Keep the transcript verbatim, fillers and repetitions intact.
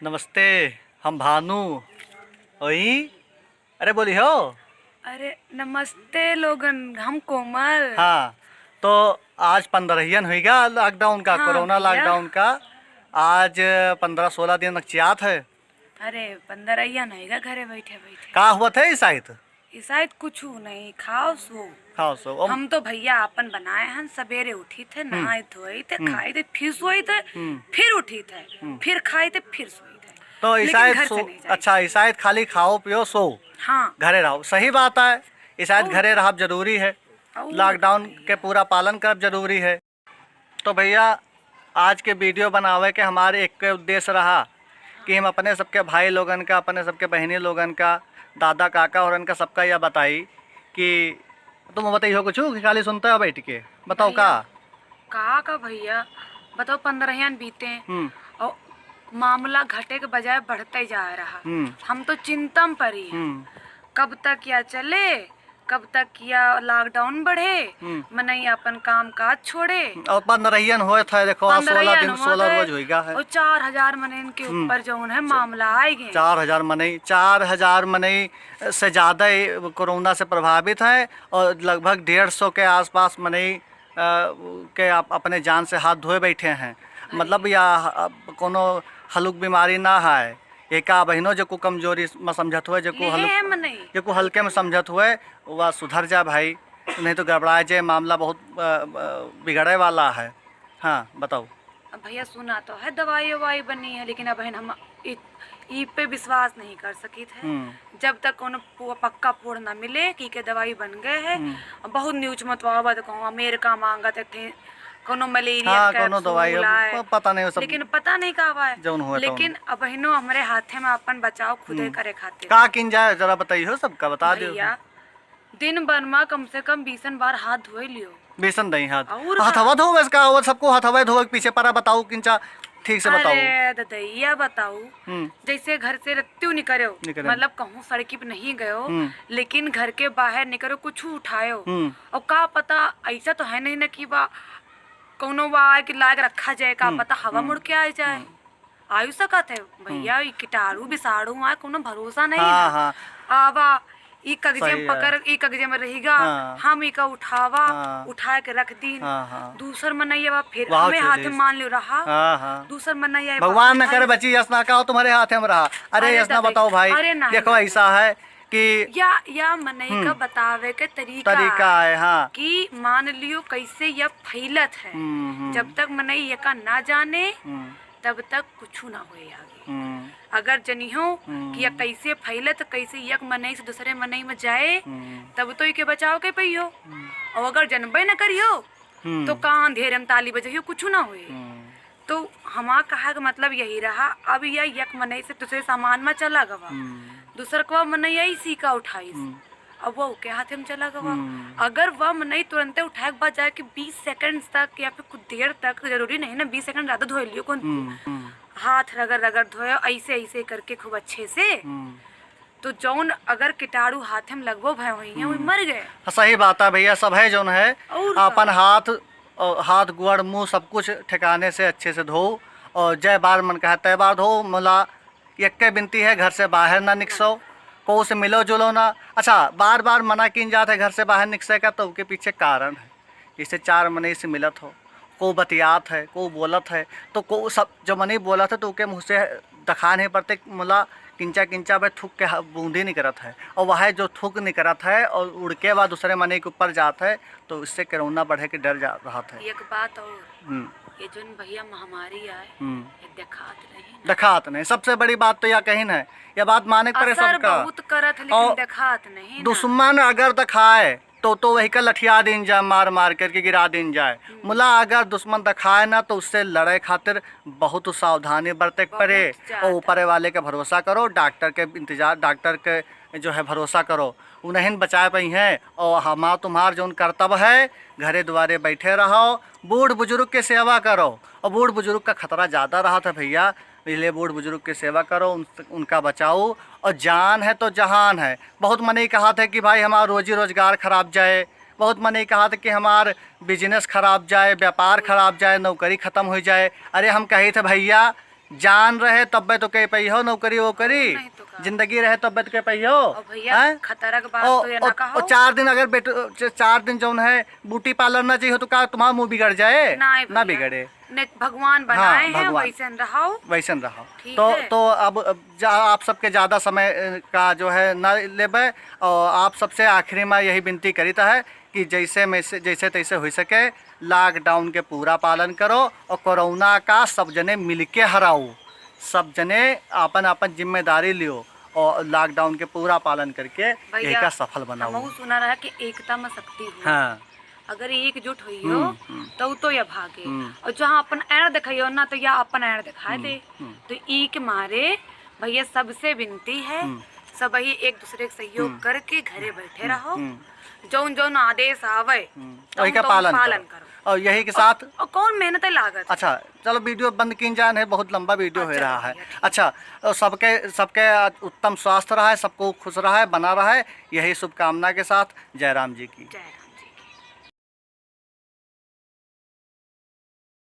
नमस्ते, हम भानु। ओई, अरे बोली हो। अरे नमस्ते लोगन, हम कोमल। हाँ, तो आज पंद्रहियन होइगा lockdown का, हाँ कोरोना भैया। Lockdown का। आज पन्द्रह सोलह दिन नकचियात है। अरे पंद्रहियन होइगा घरे बैठे बैठे। का हुआ थे ईसाइत? ईसाइत कुछ नहीं, खाओ सो। खाओ सो। हम तो भैया आपन बनाए हन, सबेरे उठी थे, हम्म। नहाए धोए थे, हम्म। खाए थे, फिर सोए थे, हम्म। फिर उठी थे, हम्म। फिर खाए थे, फिर सोए थे। तो लेकिन ईसाइत घर से सो-, नहीं जाए। अच्छा, ईसाइत खाली खाओ पियो सो। हाँ। घरे रहो, सही बात है। ईसाइत और घरे रहब जरूरी है। और lockdown भैया। के पूरा पालन करब जरूरी है। तो भैया, आज के video बनावे के हमारे एक उद्देश्य रहा कि हम अपने सबके भाई लोगन का, अपने सबके बहिनी लोगन का, दादा काका और इनका सबका यह बताई कि तुम बताइयो कुछ कि खाली सुनते हो बैठ के, बताओ का? भैया, का का भैया, बताओ, पंद्रहियन बीते हम्म। और मामला घटे के बजाय बढ़ते जा रहा। हम्म। हम तो चिंता में पड़ी हैं। हम्म। कब तक या चले, कब तक या lockdown बढ़े, हम्म। मनई अपन काम काज छोड़े। और पंद्रहियन होत है, देखो, आज सोलह पंद्रहियन दिन, होत सोलह है, रोज होइगा है। और चार हजार मनई के हम्म। ऊपर जौन है मामला आए गए। चार हजार मनई, चार हजार मनई से ज्यादा ये कोरोना से प्रभावित है और लगभग डेढ़ सौ के आसपास मनई, अ, के आप अपने जान से हाथ धोए बैठे हैं। अरे। मतलब या, अ, कोनो हलुक बीमारी ना है। एका बहिनो जेको कमजोरी म समझत हुए, जेको लेहे हलुक, है मनई। जेको हल्के में समझत हुए, वह सुधर जा भाई, नहीं तो गड़बड़ा जाए, मामला बहुत, अ, अ, बिगड़े वाला है। हाँ, बताओ। अब भैया सुना तो है दवाई ववाई बनी है, लेकिन अब हम इ, इ पे विश्वास नहीं कर सकित है। हम्म। जब तक कोनो पु-, पक्का पूर्ण ना मिले कि के दवाई बन गए है। हम्म। अब बहुत news में तो आवत कहूँ अमेरिका मांगत थे कोनो मलेरिया हाँ, के कोनो दवाई capsule अब आए, प-, पता नहीं वो सब लेकिन पता नहीं का आवा है। जौन हुआ तौन। लेकिन अबहिनो हमरे हाथे में अपन बचाव खुदे हम्म। करे खातिर। का किन जाए जरा बताइयो, सबका बता दो। भैया, दिन भर में कम से कम बीसन बार हाथ धोए लियो। बीसन दही हाथ। और का? हथवा धोवे से का होत, सबको हथवा धोवे के पीछे परा, बताओ किंचा ठीक से बताओ। अरे ददैया बताओ, हम्म। जैसे घर से रत्तियों निकरो, निकरो। मतलब कहूँ सड़की पे नहीं गयो, हम्म। लेकिन घर के बाहर निकरो, कुछ उठायो, हम्म। और का पता, ऐसा तो है नहीं ना कि बा कौनो बा कि लाग रखा जाए, का हम्म, पता हवा हम्म, मुड़ के आ जाए। हम्म। आयु सकत है भैया, हम्म। ई कीटाणु विषाणु आए, कोनो भरोसा नहीं हाँ, है। हाँ। आवा, ई कगजे सही में है। पकड़, ई कगजे में रहिगा, हाँ। हम इका उठावा, हाँ। उठा के रख दीन। हाँ, हाँ। दूसर मनई आवा, फिर वाह, हमें हाथ चलिस। मान लियो रहा। हाँ, हाँ। दूसर मनई आए, भगवान न करे अरे बची, यसना का हो तुम्हारे हाथ में रहा। अरे अरे यसना दादा, बताओ भाई, अरे नहीं, देखो नहीं। ऐसा है कि या, या मनई का हम्म। बतावे के तरीका तरीका है, हाँ। कि मान लियो कैसे या फैलत है। हम्म, हम्म। जब तक मनई एका ना जाने, हम्म। तब तक कुछु ना होए आगे। हम्म। अगर जनिहो हम्म। कि या कैसे फैलत, कैसे एक मनई से दूसरे मनई में जाए, हम्म। तब तो इके बचाव के पइहो। हम्म। और अगर जनबे न करिहो, हम्म। तो का अंधेरे में ताली बजइहो, कुछु ना होए। हम्म। तो हमार कहा के मतलब यही रहा, अब या एक मनई से दूसरे सामान में चला गवा, हम्म। दूसर को मनई आई सीका उठाइस, हम्म। अब वो ओके हाथे में चला गवा। हम्म। अगर वह मनई तुरंते उठाए के बाद जाए कि बीस seconds तक या फिर कुछ देर तक, जरूरी नहीं ना बीस second ज्यादा धोए लियो, कौन हम्म, हम्म। हाथ रगड़ रगड़ धोए, ऐसे ऐसे करके खूब अच्छे से, हम्म। तो जौन अगर कीटाणु हाथे में लगबो भए होइहैं, वो हम्म। मर गए। हाँ, सही बात है भैया, सब है जौन है और का? अपन हाथ, अ, हाथ गोड़ मुँह सब कुछ ठिकाने से अच्छे से धो और जय बार मन कहा तय बार धो। मला एक्के बिनती है, घर से बाहर ना निकसो, कोऊ से मिलो जुलो ना। अच्छा, बार बार मना कीन जात है घर से बाहर निकसे का, तो ओके पीछे कारण है। जैसे चार मनई से मिलत हो, कोऊ बतियात है, कोऊ बोलत है, तो कोऊ सब जो मनई बोलत है तो ओके मुँह से दखा नहीं पड़ते, मुला किंचा किंचा पे थूक के ह-, बूंदी निकरत है, और वह जो थूक निकरत है और उड़ के बाद दूसरे मनई के ऊपर जात है, तो इससे कोरोना बढ़े के डर जा रहत है। एक बात और, हम्म। ये जोन भैया महामारी आए, हम्म। ये देखात नहीं ना। देखात नहीं, सबसे बड़ी बात तो यह कहिन है, यह बात माने के पड़े असर सबका। बहुत करत है, लेकिन और देखात नहीं ना। दुश्मन अगर देखाए, तो, तो वही का लठिया दीन जाए, मार मार करके गिरा दीन जाए। हम्म। मुला अगर दुश्मन देखाए ना, तो उससे लड़े खातिर बहुत सावधानी बरते के बहुत पड़े। ज्यादा। और ऊपरे वाले के भरोसा करो, डॉक्टर के इंतजार, डॉक्टर के जो है भरोसा करो, उन्हें बचाए पइहैं। और हमार तुम्हार जौन कर्तव्य है, घरे दुआरे बैठे रहो, बूढ़ बुजुर्ग के सेवा करो। और बूढ़ बुजुर्ग का खतरा ज्यादा रहत है भैया, इसलिए बूढ़ बुजुर्ग के सेवा करो, उन, उनका बचाओ। और जान है तो जहान है। बहुत मनई कहत है कि भाई हमार रोजी रोजगार खराब जाए, बहुत मनई कहत है कि हमार business खराब जाए, व्यापार खराब जाए, नौकरी खतम होइ जाए। अरे हम कहित है भैया, जान रहे तब्बे तो कह पइहो नौकरी वोकरी, नहीं तो का। जिंदगी रहे तब्बे तो कह पइहो। और भैया, हैं? खतरा के बात और, तो ये ना और, कहो। और चार दिन अगर बेट-, च-, चार दिन जौन है ब्यूटी पार्लर ना जइहो तो का तुम्हारा मुँह बिगड़ जाए? नहीं ना भैया। बिगड़े। ने भगवान हाँ, बनाए हैं, भगवान। वैसन रहो। वैसन रहो। ठीक तो, है। तो अब, अब जा-, आप सबके ज्यादा समय, अ, का जो है ना लेबे, और आप सबसे आखिरी में यही विनती करीत है कि जैसे में से, जैसे तैसे हो सके, लॉकडाउन के पूरा पालन करो और कोरोना का सब जने मिलके हराओ। सब जने आपन आपन जिम्मेदारी लियो और लॉकडाउन के पूरा पालन करके भैया, यही का सफल बनाओ। हमहू सुना रहा कि एकता में शक्ति हो। हाँ। अगर एकजुट होइयो, हम्म, हम्म। तो उ तो या भागे। हम्म। और जहाँ अपन ऐड़ दिखाइयो ना, तो या अपन ऐड़ दिखाए हम्म, दे। हम्म। तो ई के मारे भैया सबसे विनती है, हम्म। सब ही एक दूसरे के सहयोग हम्म। करके घरे बैठे हम्म, रहो। हम्म। जौन जौन आदेश आवे, हम्म। तौन वही का तौन पालन पालन करो। करो। और यही के और, साथ और कौन मेहनत लागत? अच्छा, चलो वीडियो बंद कीन जान है, बहुत लंबा वीडियो हो अच्छा, रहा है। भैया, ठीक। अच्छा, और सबके, सबके उत्तम स्वास्थ्य रहा है, सबको खुश रहा है, बना रहा है, यही शुभकामना के साथ जय राम जी की। जय राम।